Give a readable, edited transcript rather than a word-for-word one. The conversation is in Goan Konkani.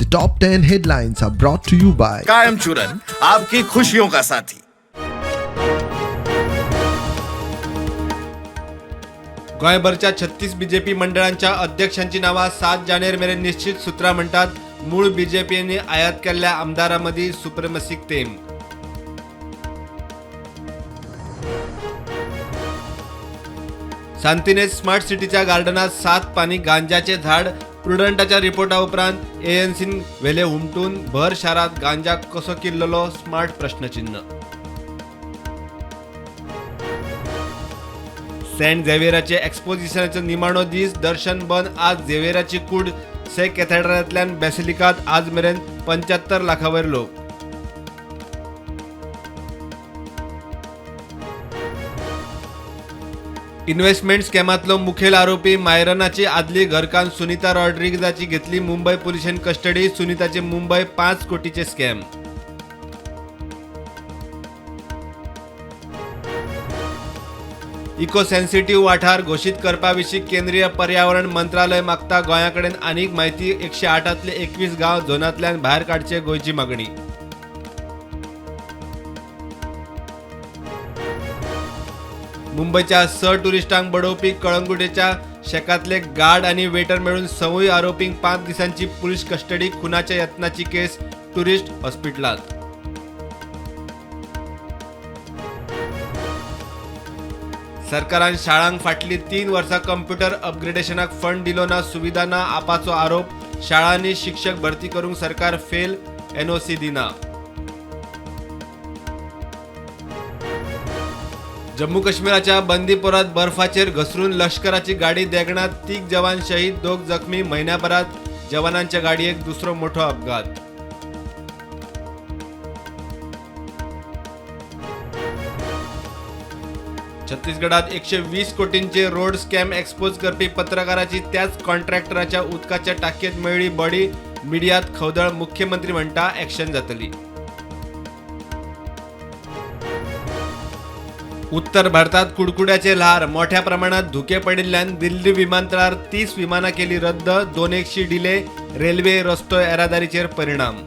The top 10 headlines are brought to you by कायम चूरन आपकी खुशियों का साथी। गोंयभरच्या 36 बीजेपी मंडळांच्या अध्यक्षांची नावां 7 जानेर मेरेन निश्चित, सुत्रां म्हणटात मूळ बीजेपींनी आयात केल्ल्या आमदारां मदीं सुप्रेमसीक तेम. सांतिनेज स्मार्ट सिटीच्या गार्डनात 7 पानी गांजाचे झाड, प्रुडंटाच्या रिपोर्टा उपरांत एएनसीन व्हेले हुमटून, भर शारात गांजा कसो किल्ललो, स्मार्ट प्रश्नचिन्ह. सेंट झेवियराचे एक्सपोजिशनाचो निमाणो दीस, दर्शन बंद. आज झेवियराची कूड से कॅथेड्रलांतल्यान बेसिलिकात, आज मेरेन 75 लाखावयर लोक. इन्व्हेस्टमेंट स्कॅमातलो मुखेल आरोपी मायरनाची आदली घरकान्न सुनीता रॉड्रिग्जाची घेतली मुंबय पुलिशेन कस्टडी. सुनीताचे मुंबय 5 कोटीचे स्कॅम. इको सेन्सिटिव्ह वाठार घोशीत करपा विशीं केंद्रीय पर्यावरण मंत्रालय मागता गोंया कडेन आनीक म्हायती. 108तले 21 गांव झोनांतल्यान भायर काडचे, गोंयची मागणी. मुंबयच्या 6 टुरिस्टांक बडोवपी कळंगुटेच्या शेकातले गार्ड आनी वेटर मेळून 6 आरोपींक 5 दिसांची पुलीस कस्टडी. खुनाच्या यत्नाची केस, टुरिस्ट हॉस्पिटलांत. सरकारान शाळांक फाटलीं 3 वर्सां कंप्युटर अपग्रेडेशनाक फंड दिलो ना, सुविधा ना, आपाचो आरोप. शाळांनी शिक्षक भरती करूंक सरकार फेल, एनओसी दिना. जम्मू काश्मीराच्या बंदीपोरात बर्फाचेर घसरून लष्कराची गाडी देगणात, 3 जवान शहीद, 2 जखमी. महिन्याभरात जवानांच्या गाडयेक दुसरो मोठो अपघात. छत्तीसगडात 120 कोटींचे रोड स्कॅम एक्सपोज करपी पत्रकाराची त्याच कॉन्ट्रॅक्टराच्या उदकाच्या टाकयेत मेळ्ळी बॉडी. मिडियात खवदळ, मुख्यमंत्री म्हणटा ॲक्शन जातली. उत्तर भारतात कुडकुड्याचे ल्हार, मोठ्या प्रमाणात धुके पडिल्ल्यान दिल्ली विमानतळार 30 विमानां केली रद्द, 2 डिले, रेल्वे रस्तो येरादारीचेर परिणाम.